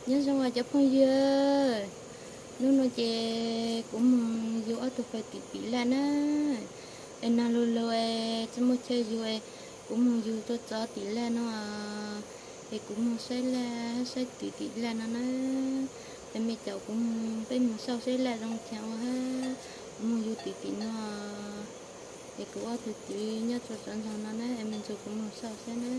Nyob zoo os cov phooj ywg, hnub no ces kuv mus yug ob tug phav tim tim laj na, es nag lug lug es tsis muaj chaw yug, kuv mus yug tuaj txog tim laj no, es kuv mus saib laj saib twm tim laj no na. Es mej caum kuv mus, peb mus xauj saib laj zoo cas ua hab, kuv mus yug tim tim no, es kuv ob tug twm nyob tsuas tov ntsoog no na, es mej ntxuag kuv mus xauj saib na.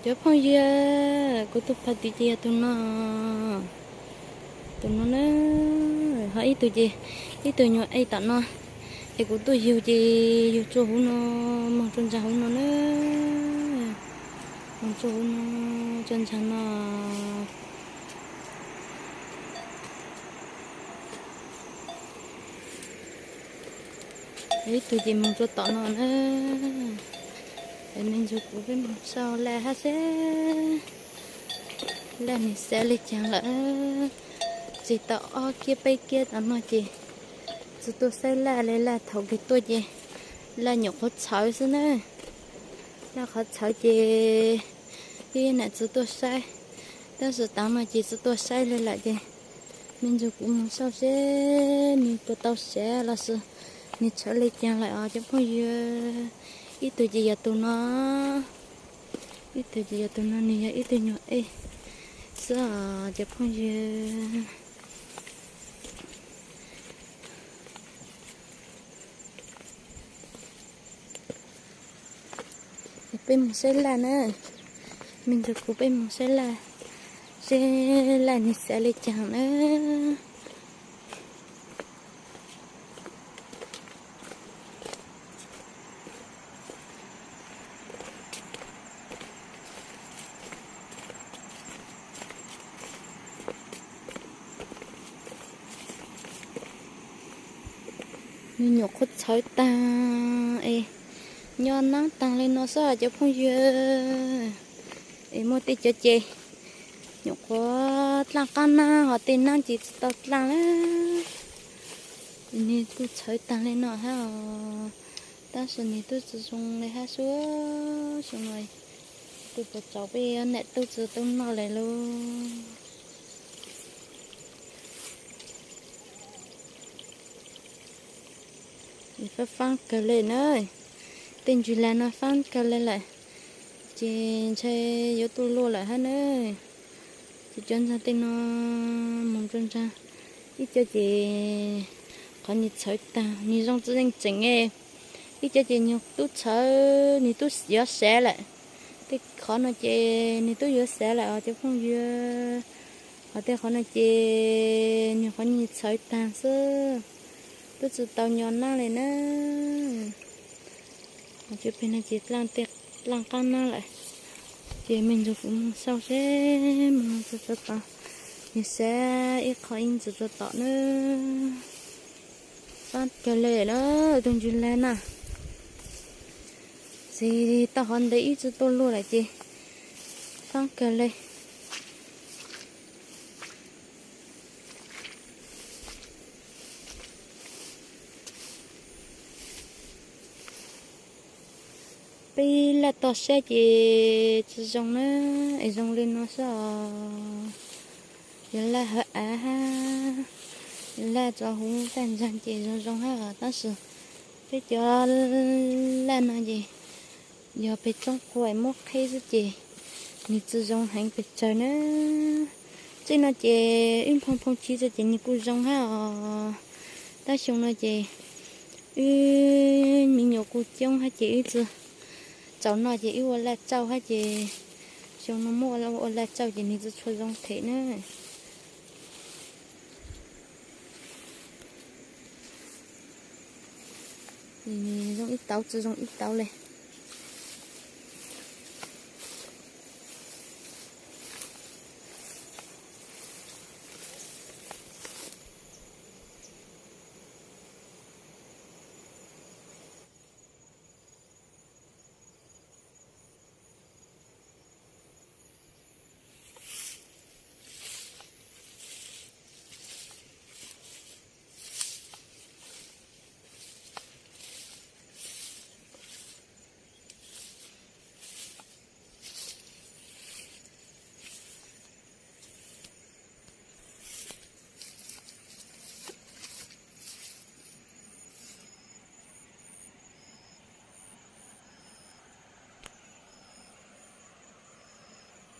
Cov phooj ywg, kuv tus phav tim ces yog tus no, tus no na, ho ib tug ces, ib tug nyuam ej tom no, es kuv tuaj yug ces yug tsuas huv no, moog tsuas ntsaag huv no na, moog tsuas huv no, tsuas ntsaag no. Ib tug ces moog tsuas tom no na. Mej ntxuag kuv peb mus xauj laj hab seb laj nwg xav le caag lawm. Txug tau ob kiab peb kiab tom no ces tsi tuaj saib laj le, laj thaum kawg tuaj ces laj nyuam qhuav txhawv xwb na. Laj qhuav txhawv ces ib nam tsi tuaj saib, tab sis tav no ces tsi tuaj saib le lawm ces mej ntxuag kuv mus xauj seb nwg puas tau sav los sis nwg txhawv le caag lawm os cov phooj ywg. Ib tug ces yog tus no, ib tug ces yog tus no, nwg yog ib tug nyuam ej xwb os cov phooj ywg. Peb mus saib laj na, mej ntxuag kuv peb mus saib laj, seb laj nwg xav le caag na. Nwg nyuam qhuav txhawv taag es nyo naab taag le no xwb cov phooj ywg. Es muaj tej cov ces nyuam qhuav dlaaj qaab naab ho tej naab ces tsi tau dlaaj lawm. Nwg tub txhawv taag le no hab os, tab sis nwg tub tsi zoo le hab xwb. Xyoo no tub puas tsaus peb nam tub tsi tub noj le lauj. Faab faab kawg le na, tej ntsis lag no faab kawg le lawm, ces ntshai yuav tuaj luaj lawm hab na. Ces cov ntsaag tej no moog rua ntsaag, ib co ces qhov nwg txhawv taag nwg zoo tsi yeej tseem, ib co ces nwg tub txhawv nwg tub yuav sav lawm. Tej qhov no ces nwg tub yuav sav lawm os cov phooj ywg. Ho tej qhov no ces nwg qhov nwg txhawv taag xwb, tub tsi tau nyo naab le na. Tsuas peg no ces dlaaj qaab naab lawm. Ces mej ntxuag kuv moog xauj seb moog txug tsuas tom, nwg sav ib qho ib ntxwg tsuas tom na. Faab kawg le na, tug ntsis lag na. Txug tau qhov ntawd ib tsi tuaj luaj lawm ces faab kawg le. Peb laj tog sab ces tsi zoo na, es zoo le no xwb os. Yog laj hawv av hab, yog laj tso huv tag ntsag ces zoo zoo hab os, tab sis peb cov laj no ces yog peg tsoob quas muab qheb xwb ces nws tsis zoo heev pes tsawg na. Txij no ces wb nphoo nphoo tsiv tso ces nws kuj zoo hab os. Tab xyoo no ces wb me nyuam kuj coob hab ces wb tsis txaus noj ces wb ua laj tsauj hab ces xyoo no muab ua laj tsauj ces nws tsis tshua zoo them na. Zoo ib tauv tsis zoo ib tauv le.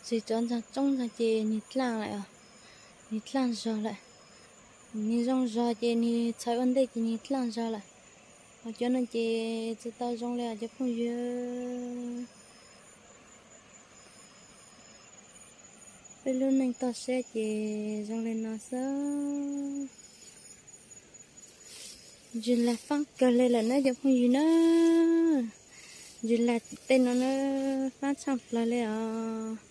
Tsis tso ntsoov tsooj ntag ces nws dlaaj lawm os. Nws dlaaj zog lawm. Nws zoo zog ces nws txhais ua ntej ces nws dlaaj zog lawm. Ho cov no ces tsis tau zoo li os cov phooj ywg. Peb lub neej toj siab ces zoo li no xwb. Ntsis lag faab kawg li lawm na cov phooj ywg na. Ntsis lag tej no na, faab tshaaj plawg li os.